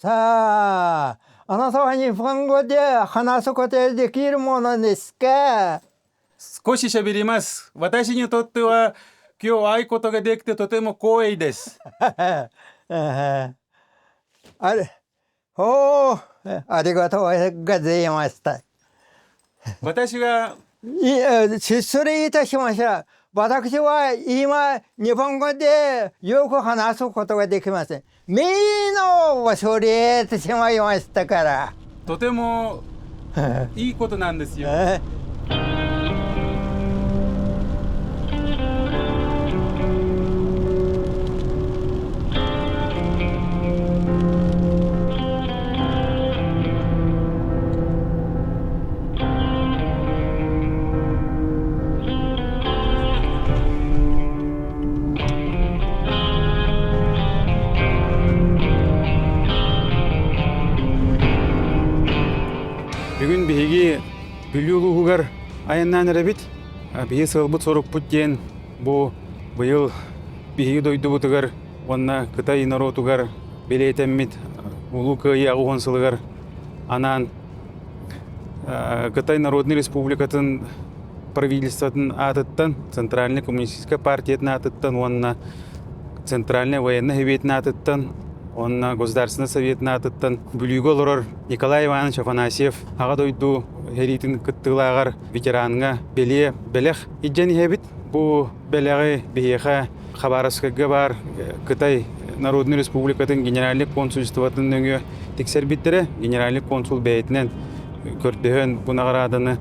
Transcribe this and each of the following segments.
さあ、あなたは日本語で話すことができるものですか？少し喋ります。私にとっては今日会うことができてとても光栄です。あれ、おー、ありがとうございました。私はいえ、失礼いたしました。私は今、日本語でよく話すことができません。みんなを忘れてしまいましたから。とてもいいことなんですよ。Бүгүн биһиги Бүлүү улууһугар айаннаан эрэбит. Биһи сыалбыт-сорукпут диэн бу быйыл биһиги дойдубутугар уонна Кытай норуотугар бэлиэтэммит Улуу Кыайыы 80 сылыгар анаан Кытай Народнай Республикатын правительствотын аатыттан, Центральнай коммунистическай партиятын аатыттан уонна Центральнай военнай сэбиэтин аатыттан уонна Государственнай Советын аатыттан Бүлүүгэ олорор Николай Иванович Афанасьев Аҕа дойду сэриитин кыттыылааҕар ветераҥҥа бэлиэ бэлэх илдьэн иһэбит. Бу бэлэҕи биһиэхэ Хабаровскайга баар Кытай Народнай Республикатын Генеральнай консульствотын нөҥүө тиксэрбиттэрэ. Генеральный консул бэйэтинэн көрдөһөн бу наҕарааданы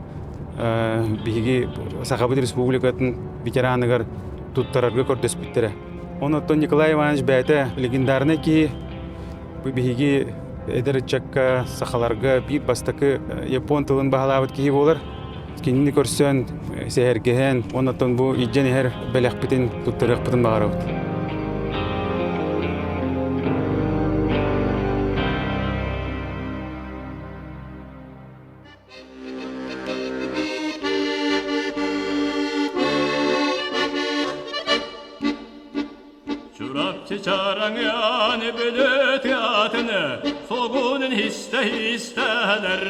биһиги Сахабыт Республикатын ветераныгар туттарарга көрдөспүттэрэ. Онон Николай Иванович бэйэтэ легендарнай киһи. Бу биһиги эдэр ыччакка, сахаларга биир бастакы япон тылын баһылаабыт киһи буолар. Кинини көрсөн, сэһэргэһэн, оннуттан бу илдьэн иһэр бэлэхпитин туттарыахпытын баҕарабыт. Чурапчы чараҥыан бүлүү тыатын сугунун истэ-истэлэр.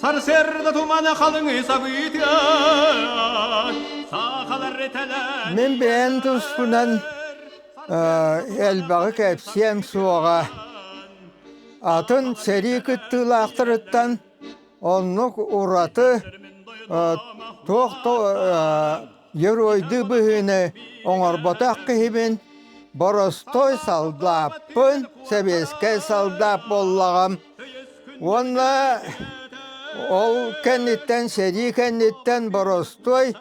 Сарсыарда туман халыҥ сабыытыан саахалар тэлэн Мин бэйэм туспунан элбэҕи кэпсиэм суоҕа. Атын сэрии кыттыылаахтарыттан оннук ураты туох да Геройдуу быһыыны оҥорботох киһибин, боростуой салдааппын, сэбиэскэй салдаат буоллаҕым уонна ол кэнниттэн сэрии кэнниттэн боростуой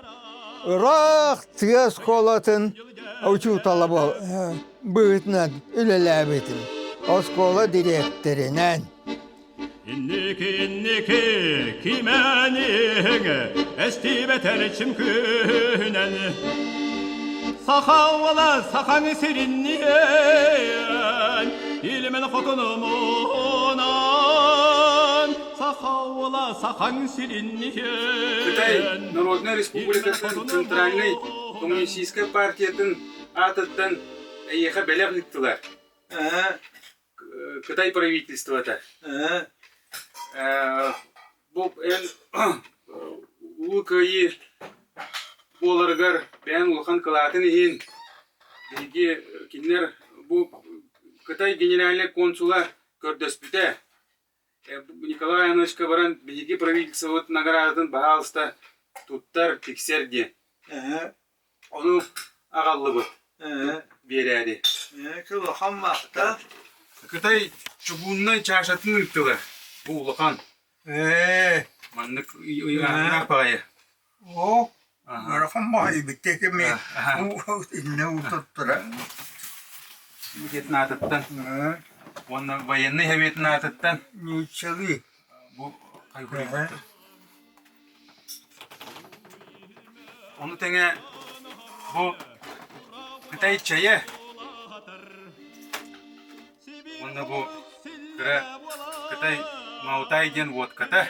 ыраах тыа оскуолатын учуутала быһыытынан үлэлээбитим, оскуола дириэктэринэн. Инники, инники, кимэниһиҥ, эстибэт эрчим күүһүнэн. Саха уола сахаҥ сиринниэн, Илимин хотунумунан. Саха уола сахаҥ сиринниэн. Кытай Народнай Республикатын Центральнай Коммунистическай партиятын аатыттан эйиэхэ бэлэх ыыттылар. Кытай правительствота бу эн Улуу Кыайыы буоларыгар бэйэҥ улахан кылаатын иһин биһиги кинилэр бу Кытай генеральнай консула көрдөспүтэ. Николай Ивановичка баран биһиги правительствобыт наградатын баһаалыста туттар, тиксэр диэн. Ону аҕаллыбыт биэрээри. Улахан махта. Кытай чугууннай чашатын ыыттылар. Бу улахан. Ээ. Маннык ыйааһыннаах баҕайы. Оо, ыарахан баҕайы биттекими инне утуттара. Комитетин аатыттан уонна военный советын аатыттан Нууччалыы. Бу Ону тэҥэ бу Кытай чэйэ уонна бу кыра Кытай Маутай диэн водката.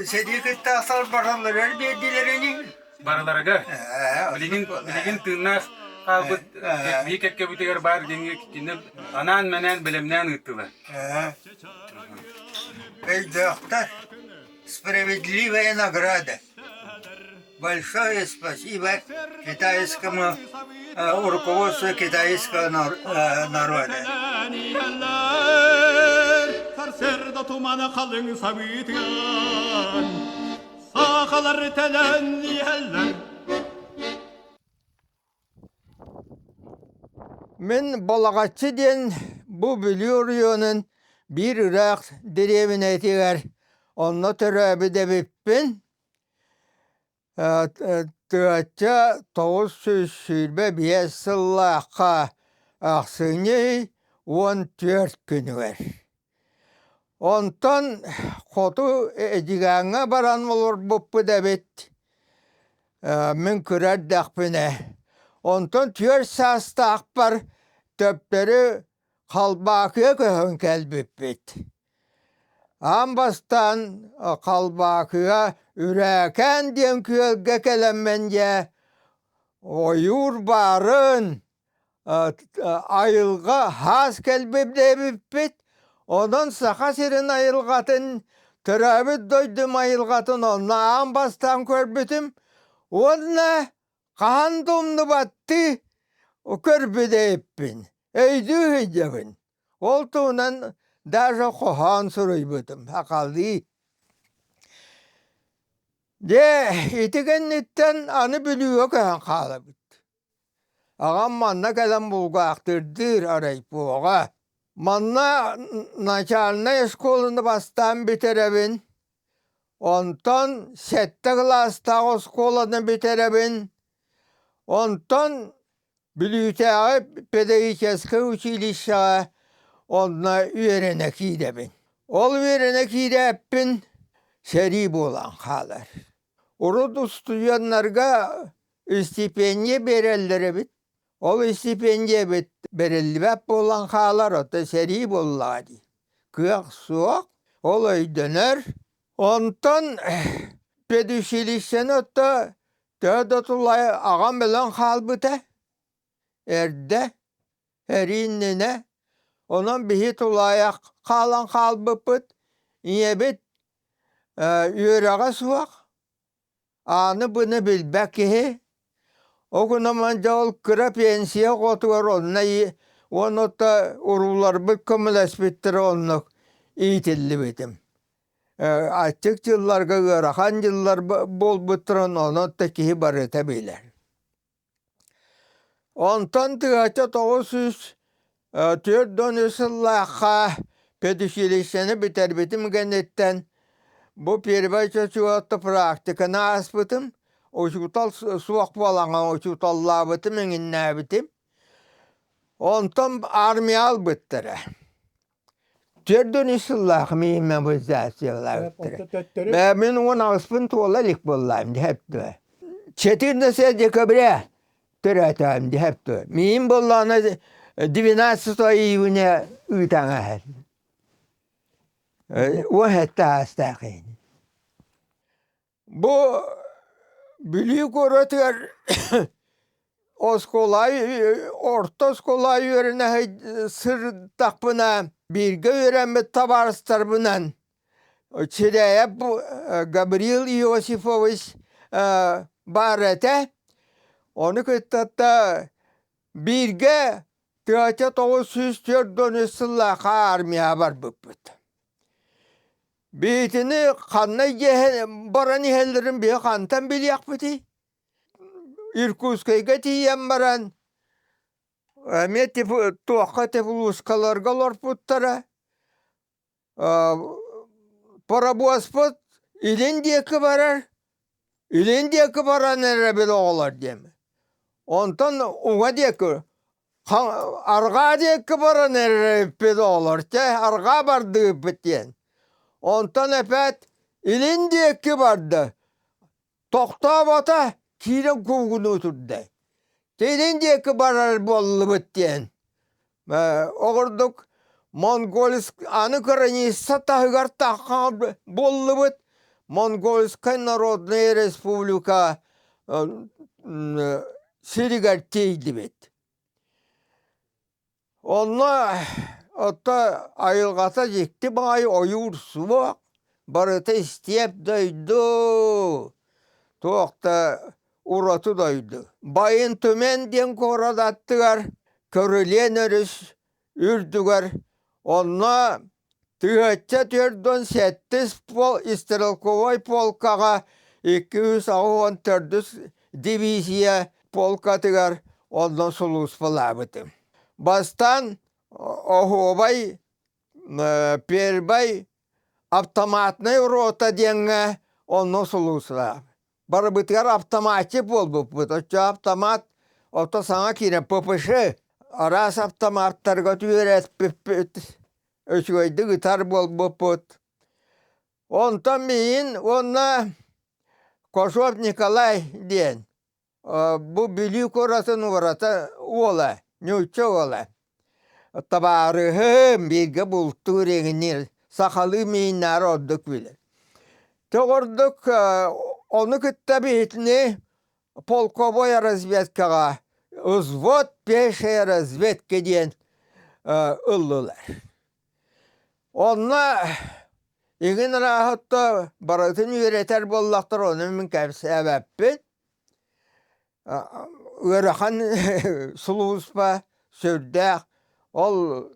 Сэрии кыттаахтар баралларыгар биэрдилэр ини. Барыларыгар. Билигин, билигин тыыннаах хаалбыт биһи кэккэбитигэр баар диэҥҥэ кинилэр анаан-мэнаан бэлэмнээн ыыттылар. Өйдөөхтөр справедливая награда. Большое спасибо китайскому руководству китайского народа. Сарсыарда тумана халыҥ сабыытыгар Сахалар тэлэн иһэллэр Мин Балаҕаччы диэн бу Бүлүү оройуонун биир ыраах дэриэбинэтигэр онно төрөөбүт эбиппин. Тыачча 925 сыллаахха ахсынньы 14 күнүгэр. Онтон хоту Эдьигээҥҥэ баран олорбуппут эбит мин кыра эрдэхпинэ. Онтон 4 саастаахпар төптөрү Халбаакыга көһөн кэлбиппит. Аан бастаан Халбаакыга Үрээкээн диэн күөлгэ кэлэммин дьэ ойуур баарын айылҕа хаас кэлбит диэбиппит. Онон Саха сирин айылҕатын, төрөөбүт дойдум айылҕатын онно аан бастаан көрбүтүм уонна хаһан да умнубаттыы көрбүт эбиппин, өйдүү сылдьабын. Ол туһунан даже хоһоон суруйбутум, сахалыы. Дьэ, ити кэнниттэн аны Бүлүүгэ көһөн хаалабыт. Аҕам манна кэлэн булгаахтырдыыр райпоҕа. Манна начальнай оскуоланы бастаан бүтэрэбин, онтон сэттэ кылаастаах оскуоланы бүтэрэбин, онтон Бүлүүтээҕи педагогическай училищеҕа онно үөрэнэ киирэбин. Ол үөрэнэ киирээппин сэрии буолан хаалар. Урут устудьуоннарга Истипиэндийэ биэрэллэр эбит. Ол истипиэндийэбит бэриллибэт буолан хаалар, оттон сэрии буоллаҕа дии. Кыах суох, ол өйдөнөр. Онтон педучилищены отто төһө да тулай аҕам өлөн хаалбыта эрдэ, эрии иннинэ. Онон биһи тулаайах хаалан хаалбыппыт. Ийэбит үөрэҕэ суох, Ааны быны билбэт киһи, ол гынан дьэ ол кыра пенсия оҕотугар онно уонна урууларбыт көмөлөспүттэрэ оннук иитиллибитим. Аччык дьылларга ыарахан дьыллар буолбуттарын онон да киһи барыта билэр. Онтон 1943 сыллаахха педучилищены бүтэрбитим кэнниттэн бу первай чочуотта практиканы ааспытым, учуутал суох буолаҥа учууталлаабытым, иҥиннээбитим. Онтон армия албыттара. 43 сыллаах мобилизациялаабыттара. Мин 18-пын туола илик буоллаам диэптэ. 14 декабря төрөөтөм диэптэ. Миин буоллаҕына 12 июня ыытаҥа Уон аастаах ини. Бу Бүлүү куоратыгар оскуола орто оскуола үөрэнэ сырыттахпына бииргэ үөрэммит табаарыстарбынан Чирээйэп Гаврил Иосифович баар этэ. Ону кытта бииргэ 1943 сыллаахха армияҕа барбыппыт. Биитини ханна баран иһэллэрин биһи хантан билиэхпитий? Иркутскайга тиийэн баран эмиэ туохха теплушкаларга олорпуттара. Парабуоспут илин диэки барар, илин диэки баран эрэбил оҕолор диэн. Онтон уҥа диэки арҕаа диэки баран эрэбиппит оҕолор чэ арҕаа бардыыппыт диэн. Онтон эпээт илин диэки барда. Тохтообото киирэн куугунуу турда. Илин диэки барар буоллубут диэн. Оҕурдук Монгольск аны граница таһыгар тахха буоллубут. Монгольскай Народная Республика. сиригэр тиийдибит. Онно отто айылҕата дьикти баҕайы ойуур суох, барыта истиэп дойду, туох да ураты дойду. Байын Түмэн диэн куорат аттыгар Көрүлүөн өрүс үрдүгэр онно 1047 пол стрелковай полкаҕа 284 дивизия полкатыгар онно сулууспалаабытым. Бастаан оһуобай первай автоматнай рота диэҥҥэ онно сулууспалаабытым. Барыбытыгар автоматчик буолбуппут. Оччо автомат ото саҥа киирэн ППШ араас автоматтарга түөрэспиппит, үчүгэйдик ытар буолбуппут. Онтон миин уонна Кошов Николай диэн бу Бүлүү куоратын уората уола, ньуучча уола. Табаарыһым бииргэ бултуур эҥинир, сахалыы мииннээри ордук билэр. Тоҕордук ону кытта биһитини полковой разведкаҕа взвод пешей разведки диэн ыллылар. Онно игин ырааһытта барытын үөрэтэр буоллахтар, ону мин кэпсээбэппин. Ыарахан сулууспа сүрдээх. Ол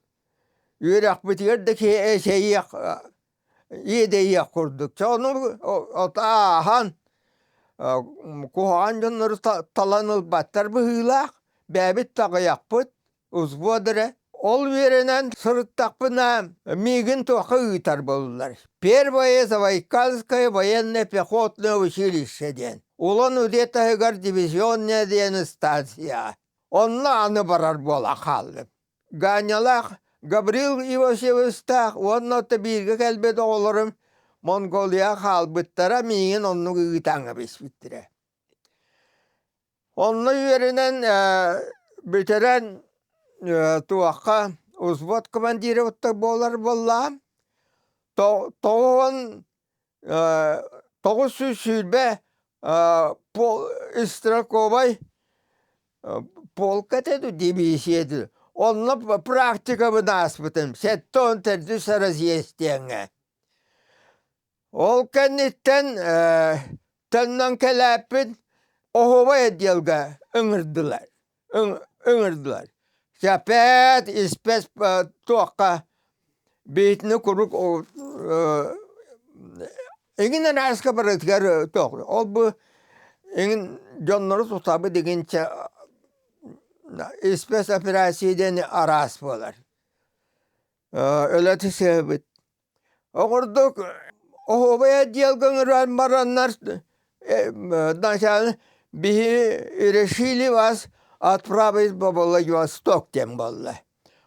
үөрэхпитигэр да киһи эчэйиэх, иэдэйиэх курдук. Чэ ону ааһан куһаҕан дьоннору талан ылбаттар быһыылаах, бэйэбит да аҕыйахпыт. Взвод эрэ. Ол үөрэнэн сырыттахпына, миигин туохха ыытар буоллулар. Первое Забайкальское военно-пехотное училище диэн. Улан-Удэ таһыгар дивизионная диэн станция. Онно аны барар буола хааллым. Ганялаах Гаврил Иосифовичтаах уонна бииргэ кэлбит оҕолорум Монголия хаалбыттара миигин оннук ыытаҥҥа биспиттэрэ. Онно үөрэнэн бүтэрэн туохха взвод командира буолар буоллаҕым. 9 920 стрелковай полка этэ дуу, дивизия дуу. Онно практикабын ааспытым 74 разъезд диэҥҥэ. Ол кэнниттэн төннөн кэлээппин оһуобай отделга ыҥырдылар ыҥырдылар. Чэпээт испэс туохха биитини куруук эҥин арааска барытыгар туох ол бу эҥин дьоннору тутабыт игинчэ испэс операция диэн араас буолар. Өлө түсүһэбит. Оҕурдук оһуобай отделга ыҥыран бараннар биһи решили вас отправить во Владивосток диэн буолла.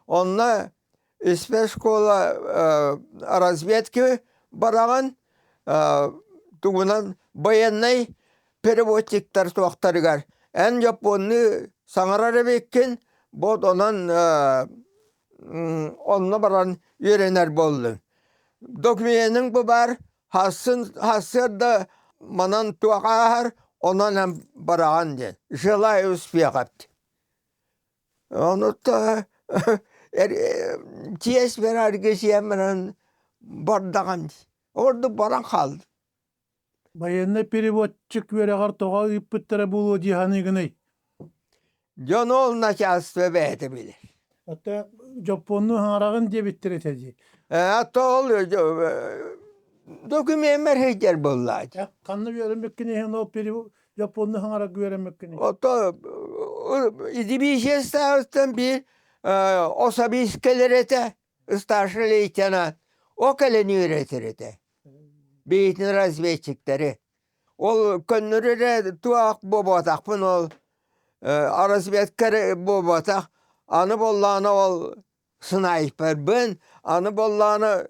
Онно спецшкола разведки бараҕын тугунан военнай переводчиктар туохтарыгар эн дьоппуоннуу саҥарар эбиккин вот онон онно баран үөрэнэр буоллуҥ. Докуменыҥ бу баар, хасын сарсыарда манан туох ааһар, онон эн бараҕын диэн. Желаю успеха. Ону чиэс берарга сиэн баран бардаҕым дии. Ордук баран хаалдым. Байыаннай переводчик үөрэҕэр тоҕо ыыппыттара буолуо дии саныыгыный? Дьон ол начальство бэйэтэ билэр. Ата дьоппуоннуу хаҥараҕын диэбиттэр этэ дии. Ата ол докумеммэр сылдьар буоллааччы. Ханна үөрэммиккин иһин ол дьоппуоннуу хаҥарарга үөрэммиккиний? Ото дивизия ставыттан биир особист кэлэр этэ, старший лейтенант. О кэлэн үөрэтэр этэ. Биитин разведчиктэри. Ол көннөрү эрэ туох буолбатахпын ол разведка эрэ буолбатах. Аны буоллаҕына ол снайпербын, аны буоллаҕына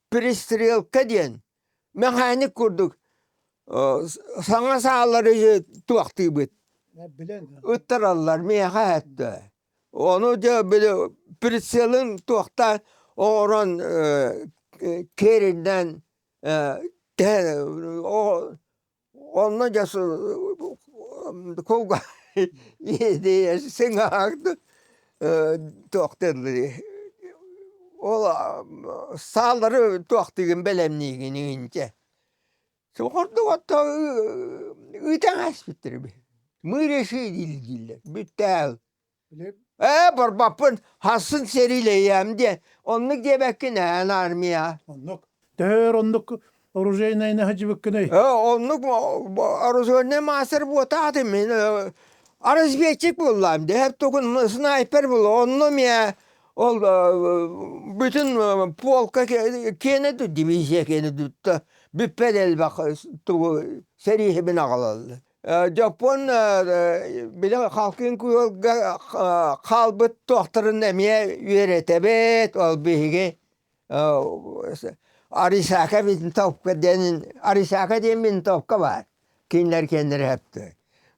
перестрелка диэн мэхээник курдук саҥа саалары туохтуубут. Ыттараллар миэхэ эттэ. Ону дьэ били прицелын туохтаан оҥорон киэринэн онно дьэ кулга Сыҥаахты туохтыыллар ол саалары туохтыгын бэлэмниигин инчэ. Курдук отто ыытан ааспыттар эбит. Мы решили дииллэр. Бүттээл. Ээ, барбаппын, хасын сэриилэйэм диэн. Оннук диэбэккин эн армия. Оннук. Төһөр оннук оружейнайны хадьыбыккыный? Э, оннук оружейный мастер буотаатым мин. Разведчик буоллаам дэ. Тугун снайпер был. Онно мия ол бүтүн полка киэнэ дивизия киэнэ тутта бүппэт элбэх тугу сэрииһибин аҕалаллар. Дьоппуон били халкын куйуолга хаалбыт туохтарын эмиэ үөрэтэбит ол биһиги Арисака винтовка диэн Арисака диэн винтовка баар кинилэр киэннэрэ сөптөөх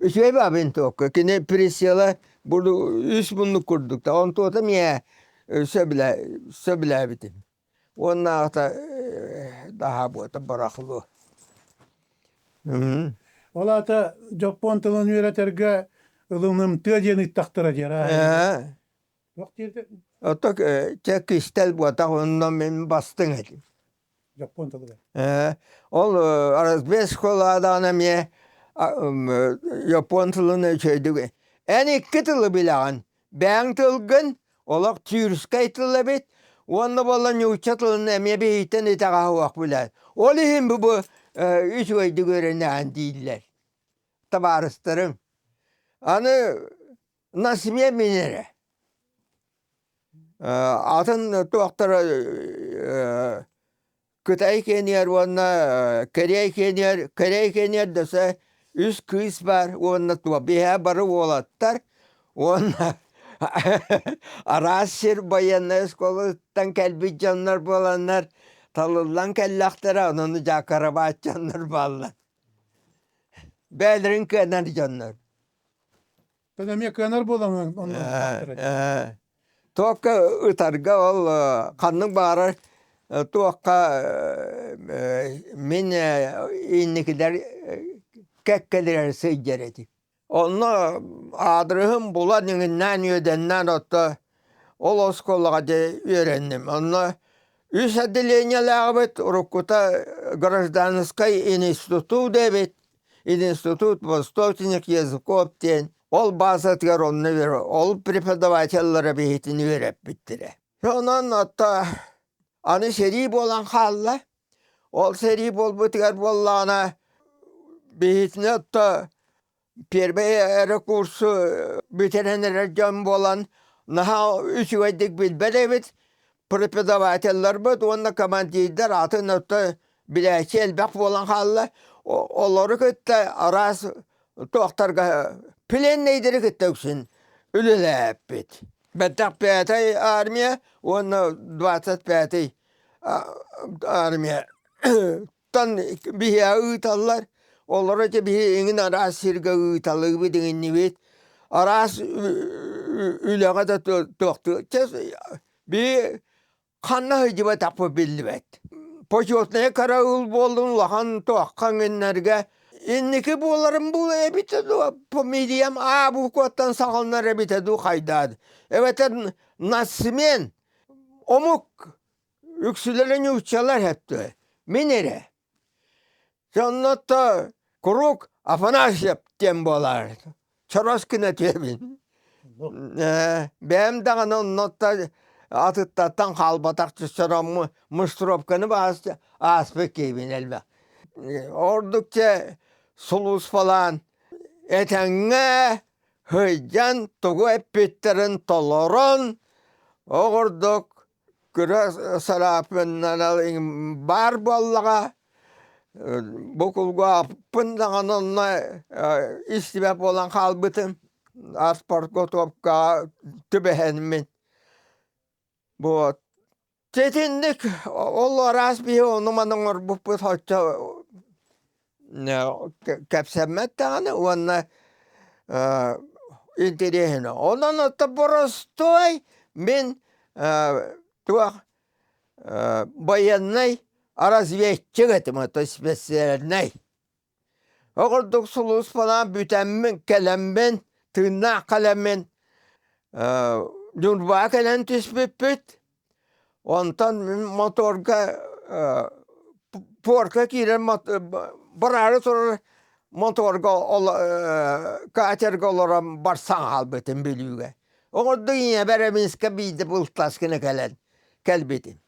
үчүгэй баа винтовка кини прицела бу үс муннук курдук да онтуота эмиэ сөбүлээбитим Уоннааҕыта даһаабыата барахло. Ол аата дьоппуон тылын үөрэтэргэ ылынымтыа диэн ыйттахтара диэр Ээ. Туох диирдэ? Ото чэ кистэл буотах онно мин бастыҥ этим. Дьоппуон тылыгар. Ээ. Ол разбес школадаан эмиэ япон тылын үчүгэйдик эн икки тылы билэҕин Бэйэҥ тылгын олох тюркскай тыл эбит уонна буолла нуучча тылын эмиэ биһиттэн итэҕэһэ суох билэр. Ол иһин бу бу үчүгэйдик үөрэнэҕин дииллэр табаарыстарым. Аны насмия мин эрэ. Атын туохтара Кытай киэнигэр уонна Кэриэй киэнигэр Кэриэй киэнигэр дөссө үс кыыс баар уонна туох биһээ бары уолаттар уонна араас сир байыаннай оскуолатыттан кэлбит дьоннор буоланнар талыллан кэллэхтэрэ онон дьаакарабаат дьоннор бааллар бэйэлэрин кыанар дьоннор Тон эмиэ кыанар буолан онно Туохха ытарга ол ханнык баҕарар туохха мин инникилэр кэккэлэрэр сылдьар этим. Онно аадырыһым булан иҥиннээн үөдэннээн отто ол оскуолаҕа дьэ үөрэнним. Онно үс отделениелээҕибит уруккута гражданскай институт эбит Институт восточных языков диэн ол баазатыгар онно ол преподавателлара биһитин үөрэппиттэрэ. Онон отто аны сэрии буолан хаалла. Ол сэрии буолбутугар буоллаҕына биһитини отто первый эрэ курсу бүтэрэн эрэр дьон буолан наһаа үчүгэйдик билбэт эбит преподавателларбыт уонна командирдар атын отто билээччи элбэх буолан хаалла. Олору кытта араас туохтарга пленнэйдэри кытта үксүн үлэлээппит. Бэттэх пятай армия уонна 25 армия тан биһиэхэ ыыталлар. Олору ити биһи иҥин араас сиргэ ыыталыыбыт иҥиннибит. Араас үлэҕэ да туохтуу. Биһи Ханна сылдьыбатахпыт биллибэт. Почетнай караул буоллун улахан туохха иҥиннэргэ инники буоларым бу эбитэ дуо фамилиям А букваттан саҕаланар эбитэ дуу хайдаад эбэтэр нацмен омук үксүлэрэ нууччалар хэптэ мин эрэ Соннотто куруук Афанасьев диэн буолаар. Чорос гына түөбүн. Бэйэм даҕаны оннотто атыттартан хаалбатах чором муштровканы ааспыт киһибин элбэх. Ордук чэ сулууспалаан этэҥҥэ сылдьан тугу эппиттэрин толорон оҕурдук кыра сарааппыннан баар буоллаҕа бу кулгаахпын даҕаны онно истибэт буолан хаалбытым аспортготовкаҕа түбэһэммин вот итинник ол араас биһи ону-маны оҥорбуппут оччо кэпсэммэт даҕаны уонна интэриэһинэй. Онон оттон боростуой мин туох байыаннай разведчик этим, это специальный. Ол курдук сулууспалаан бүтэммин, кэлэммин. Тыыннаах кэлэммин Ньурбаҕа кэлэн түспүппүт. Онтон мин моторга пуорка киирэн бараары турар моторга катерга олорон барсан хаалбытым Бүлүүгэ. Оҕордук ийэбэр Эмискэ биирдэ бултас гына кэлэн кэлбитим.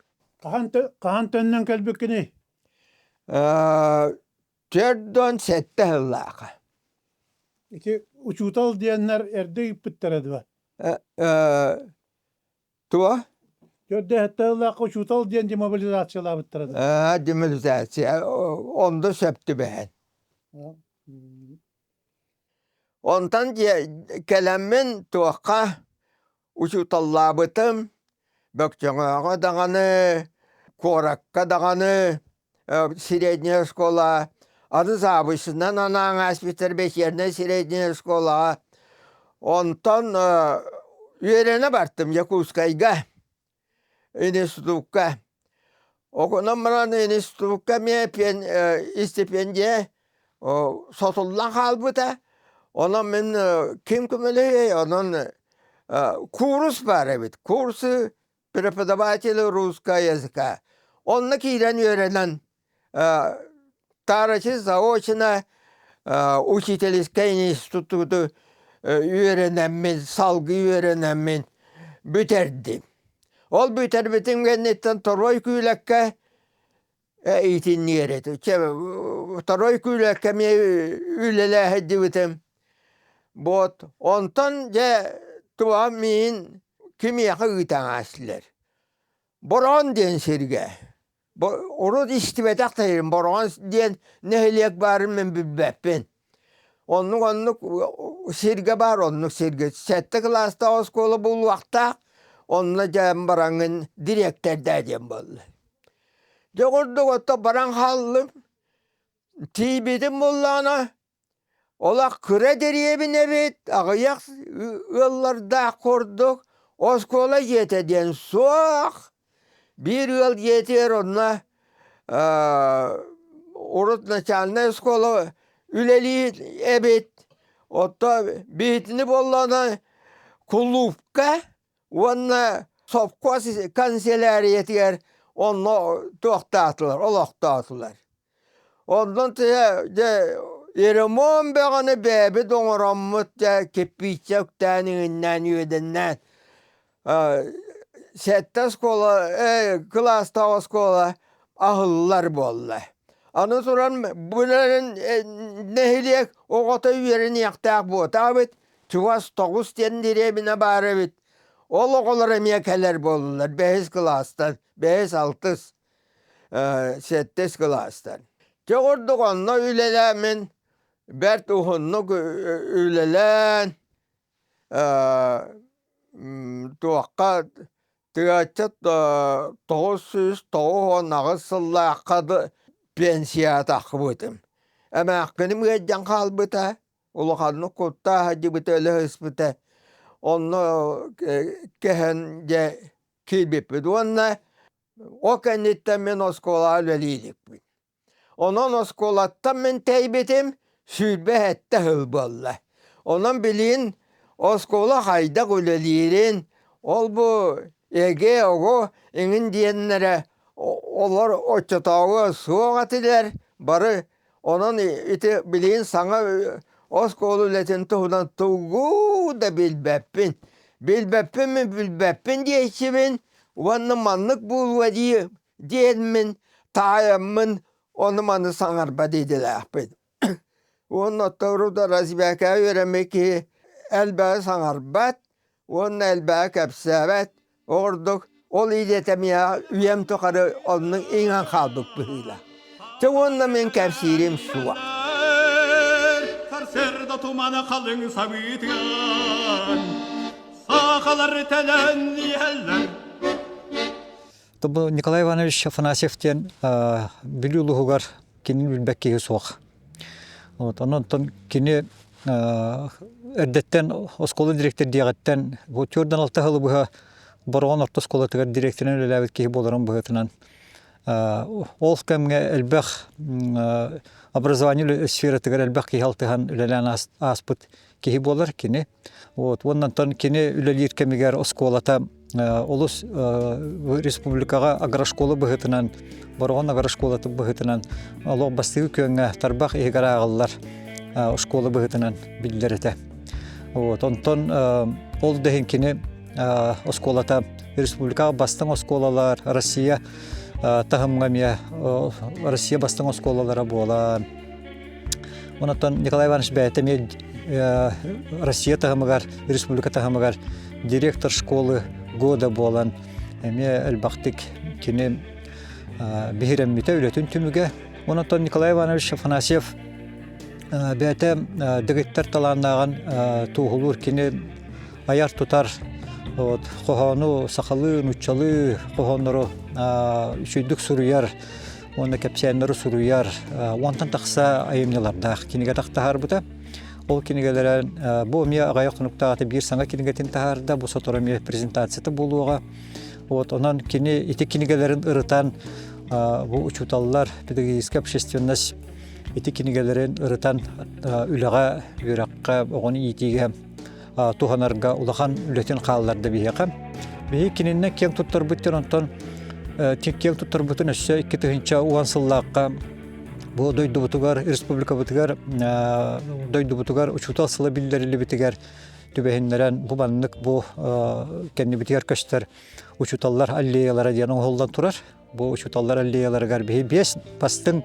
Хаһан төннөн кэлбиккиний? 47 сыллаахха. Ити учуутал диэннэр эрдэ ыыппыттара дуо? Туо? 47 сыллаахха учуутал диэн демобилизациялаабыттара дуо? Демобилизация онда сөп түбэһэн. Онтон кэлэммин туохха учууталлаабытым, Бөкчөҥөөҕө даҕаны, куоракка даҕаны средняя школа, аны заабысынан анаан ааспыттар вечерняя средняя школаҕа. Онтон үөрэнэ бартым Якутскайга, институкка. Онон баран институкка эмиэ истипиэндийэ сотуллан хаалбыта. Онон мин ким көмөлөһүөй, онон куурус баар эбит. Курсы преподавателя русского языка. Онно киирэн үөрэнэн Тарачи заочно учительскай институту үөрэнэммин, салгыы үөрэнэммин бүтэрдим. Ол бүтэрбитим кэнниттэн Торуой Күүлэккэ иитинниэр этим. Торуой Күүлэккэ эмиэ үлэлээһиддибитим. Вот онтон дьэ туһа миин кимиэхэ ыытан аастылар. Бороон диэн сиргэ. Урут истибэтэх да иһин Бороҕон диэн нэһилиэк баарын мин билбэппин. Оннук-оннук сиргэ баар, оннук сиргэ. Сэттэ кылаастаах оскуола буолуохтаах, онно дьэ бараҥҥын дириэктэрдээ диэн буолла. Дьэ курдук ото баран хааллым. Тиийбитим буоллаҕына, Олох кыра дэриэбинэ эбит, аҕыйах ыаллардаах курдук, оскуола дьиэтэ диэн суох. Биир ыал дьиэтигэр онно урут начальнай оскуола үлэлиир эбит. Оттон биһитини буоллаҕына кулуупка уонна совхоз канцелярийатыгар онно туохтаатылар, олохтоотулар. Онтон дьэ ремонт бөҕөнү бэйэбит оҥороммут дьэ кирпииччэ үктээн иҥиннээн үөдэннээн сэттэ оскуола кылаастаах оскуола аһыллар буолла. Аны туран бу нэһилиэк оҕото үөрэниэхтээх буотаабыт чугас тоҕус диэн дэриэбинэ баар эбит. Ол оҕолор эмиэ кэлэр буоллулар бэһис кылаастан, бэһис, алтыс сэттис кылаастан. Дьэ курдук онно үлэлээммин бэрт уһуннук үлэлээн туохха тыачча 998 сыллаахха пенсияҕа тахсыбытым. Эмээххиним ыалдьан хаалбыта, улаханнык куттаах сылдьыбыта, өлө сыспыта. Онно кэһэн дьэ киирбиппит уонна Ол кэнниттэн мин оскуолаҕа үлэлии иликпин. Онон оскуолаттан мин тэйбитим 27 сыл буолла. Онон билигин оскуола хайдах үлэлиирин, ол бу эгэ, оҕо иҥин диэннэрэ олор оччотооҕу суох этилэр, бары онон ити билигин саҥа оскуола үлэтин туһунан тугу да билбэппин. Билбэппин мин билбэппин диэччибин уонна маннык буолуо дии диэммин таайаммын ону-маны саҥарбат идэлээхпин. Уонна оттон разведкаҕа үөрэммит киһи элбэҕи саҥарбат уонна элбэҕи кэпсээбэт. Ордук ол идэтэ миэхэ үйэм тухары оннук иҥэн хаалбыт быһыылаах. Чэ уонна мин кэпсиирим суох. Сарсыарда тумана халыҥ сабыытыгар Сахалар тэлэн иһэллэр. Бу Николай Иванович Афанасьев диэн Бүлүү улууһугар кинини билбэт киһи суох. Вот, онон кини эрдэттэн оскуола дириэктэрдиэҕиттэн бу 46 сылы быһа Бороҕон орто оскуолатыгар дириэктэринэн үлэлээбит киһи буоларын быһыытынан. Ол кэмҥэ элбэх образование сфератыгар элбэх киһи алтыһан үлэлээн ааспыт киһи буолар кини. Вот уоннантан кини үлэлиир кэмигэр оскуолата олус республикаҕа агрошкола быһыытынан Бороҕон агрошколатын быһыытынан олох бастакы күөҥҥэ тарбах иһигэр ааҕыллар оскуола быһыытынан биллэр этэ. Вот онтон ол да иһин кини оскуолата республикаҕа бастыҥ оскуолалар Россия таһымҥа эмиэ Россия бастыҥ оскуолалара буолан Онтон Николай Иванович бэйэтэ эмиэ Россия таһымыгар, республика таһымыгар директор школы года буолан эмиэ элбэхтик кини биһирэммитэ үлэтин түмүгэ. Онтон Николай Иванович Афанасьев бэйэтэ дэгиттэр талааннааҕын туоһулуур кини айар-тутар вот, хоһоону сахалыы, нууччалыы хоһооннору үчүгдүк суруйар уонна кэпсээннэри суруйар уонтан тахса айымньылардаах кинигэ таһаарбыта. Ол кинигэлэрэ бу эмиэ аҕыйах хонуктааҕыта биир саҥа кинигэтин таһаарда, бу сотору эмиэ презентацията буолуоҕа. Вот онон кини ити кинигэлэрин ырытан бу учууталлар, педагогическая общественность ити кинигэлэрин ырытан үлэҕэ, үөрэххэ, оҕону иитиигэ туһанарга улахан үлэтин хаалларда биһиэхэ. Биһи кининнэн киэҥ туттарбыт диэн онтон киэҥ туттарбытын өссө 2010 сыллаахха бу дойдубутугар, республикабытыгар дойдубутугар учуутал сыла биллэриллибитигэр түбэһиннэрэн бу маннык бу кэннибитигэр көстөр учууталлар аллеялара диэн оҥоһуллан турар. Бу учууталлар аллеяларыгар биһи биэс бастыҥ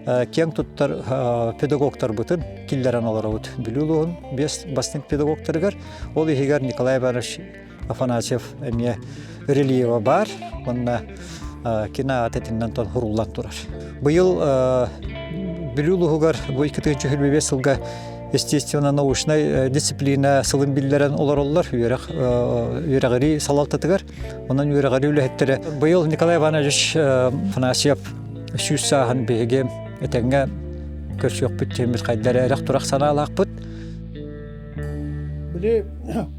киэҥ туттар педагогтарбытын киллэрэн олоробут. Бүлүү улууһун биэс бастыҥ педагогтарыгар, ол иһигэр Николай Иванович Афанасьев эмиэ рельева баар уонна кино аата итиннэн хуруллан турар. Быйыл Бүлүү улууһугар бу 2025 сылга естественно-научнай дисциплина сылын биллэрэн олороллор үөрэх үөрэҕирии салалтатыгар. Онон үөрэҕирии үлэһиттэрэ быйыл Николай Иванович Афанасьев 100 сааһын биһиги этэҥҥэ көрсүөхпүт диэммит хайда эрэ эрэх-турах санаалаахпыт. Били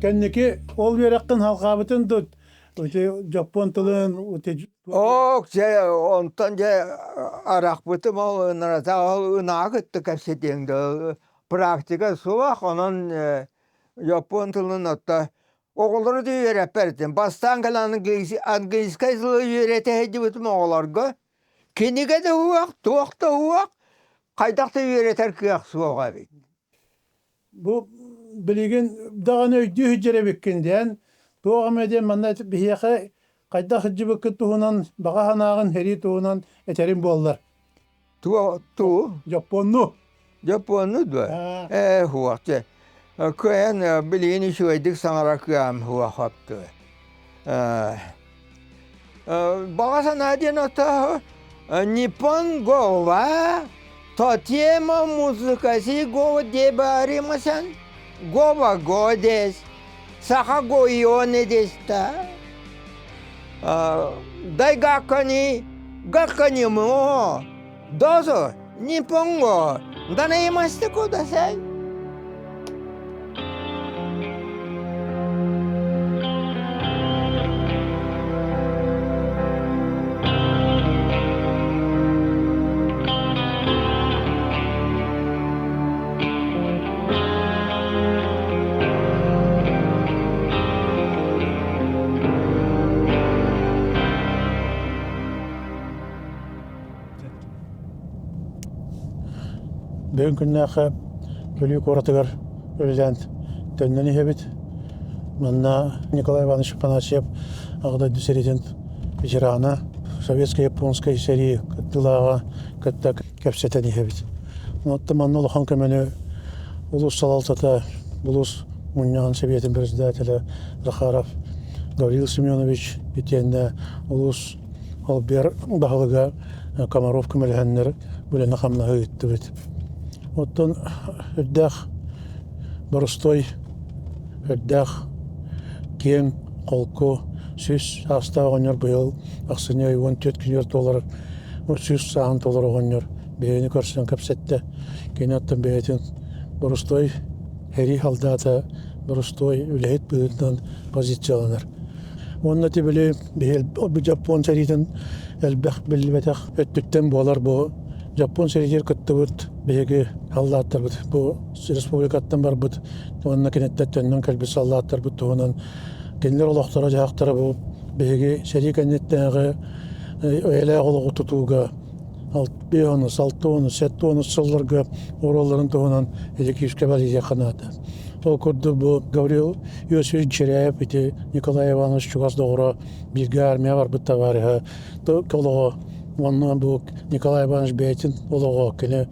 кэнники ол үөрэххин халҕаабытын тут ити дьоппуон тылын ити Ок, дьэ, онтон дьэ арахпытым ол ынырата ол ынаҕы кытта кэпсэтиэҥ да практика суох, онон дьоппуон тылын отто Оҕолору да үөрэппэр этим. Бастаан кэлэн английскай тылы үөрэтэ сылдьыбытым оҕолорго. Кинигэ да уох, туох да уох, хайдах да үөрэтэр кыах суох эбит. Бу билигин даҕаны өйдүү сылдьар эбиккин диэн, туох эмэ диэн манна биһиэхэ хайдах сылдьыбыккыт туһунан, баҕа санааҕын сэрии туһунан этэрим буоллар. Туох туу? Дьоппуонну. Дьоппуонну дуо? Ээ, суох дьэ. Кыайан билигин үчүгэйдик саҥара кыам суох опту. Баҕа санаа диэн ото Ниппон гова тотема музыкаси го дебаримасан гова годес саха гоионе деста 大学に学にもどうぞ日本語習いましてください。 Бүгүн күннээххэ Бүлүү куоратыгар үлэлээн төннөн иһэбит. Манна Николай Иванович Афанасьев Аҕа дойду сэриитин ветерана, советско-японскай сэрии кыттыылааҕа кытта кэпсэтэн иһэбит. Оттон манна улахан көмөнү улуус салалтата, улуус мунньаҕын сэбиэтин председателэ Захаров Гаврил Семенович итиэннэ улуус Албер баһылыга Комаров көмөлөһөннөр үлэни-хамнаһы ыыттыбыт. Оттон үрдээх боростуой, үрдээх киэҥ, холку 100 саастаах оҕонньор быйыл ахсынньы ый 14 күнүгэр туолар 100 сааһын толор оҕонньор биһигини көрсөн кэпсэттэ. Кини оттон бэйэтин боростуой сэрии халдаата, боростуой үлэһит быһыытынан позицияланар. Уонна ити били биһи Дьоппуон сэриитин элбэх биллибэтэх өттүттэн буолар бу Дьоппуон сэриитигэр кыттыбыт биһиги саллааттарбыт бу республикаттан барбыт уонна киниттэн төннөн кэлбит саллааттарбыт туһунан кинилэр олохторо-дьаһахтара бу биһиги сэрии кэнниттээҕи эйэлээх олоҕу тутууга 5 6 7 сылларга оруолларын туһунан Эдикиевскэ бэлиэтиэххэ наада. Ол курдук бу Гаврил Иосифович Чиряев ити Николай Иванович чугас доҕоро бииргэ армия барбыт табаарыһа олоҕо уонна бу Николай Иванович бэйэтин олоҕо кини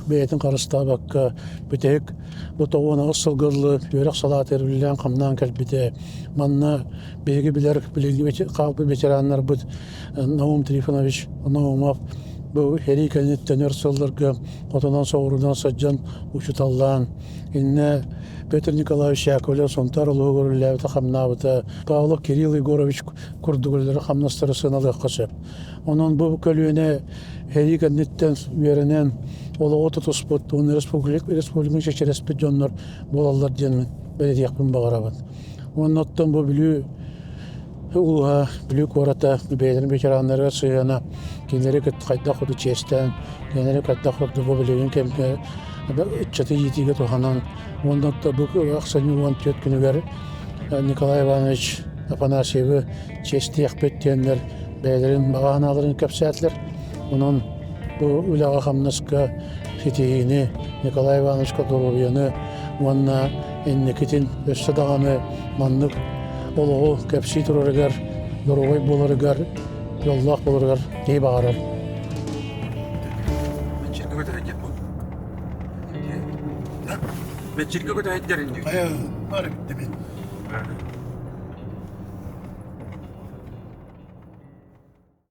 бэйэтин харыстаабакка бүтэһик бу 98 сылга дылы үөрэх салаатыгар үлэлээн-хамнаан кэлбитэ. Манна биһиги билэр билиҥҥи хаалбыт ветераннарбыт Наум Трифонович Наумов бу сэрии кэнниттэн өр сылларга хотунан-соҕуруунан сылдьан учууталлаан, иннэ Петр Николаевич Яковлев Сунтаар улууһугар үлэлээбитэ-хамнаабыта, Павлов Кирилл Егорович курдук үлэлэри-хамнастары сыаналыахха сөп. Онон бу көлүөнэ сэрии кэнниттэн үөрэнэн олоҕу тутуспут уонна республика чэчирэспит дьоннор буолаллар диэн бэлиэтиэхпин баҕарабын. Уонна оттон бу Бүлүү улууһа, Бүлүү куората бэйэлэрин ветераннарыгар сыһыана кинилэри кытта хайдах курдук чиэстээн, кинилэри хайдах курдук бу билигин кэмҥэ ыччаты иитиигэ туһанан уонна бу ахсынньы 14 күнүгэр Николай Иванович Афанасьевы чиэстиэхпит диэннэр бэйэлэрин баҕа санааларын кэпсээтилэр. Онон бу үлэҕэ-хамнаска ситиһиини Николай Ивановичка доруобуйаны уонна инникитин өссө даҕаны маннык олоҕу кэпсии турарыгар, доруобай буоларыгар, дьоллоох буоларыгар киһи баҕарар. Мэччиргэ көтөһөйдөрүн.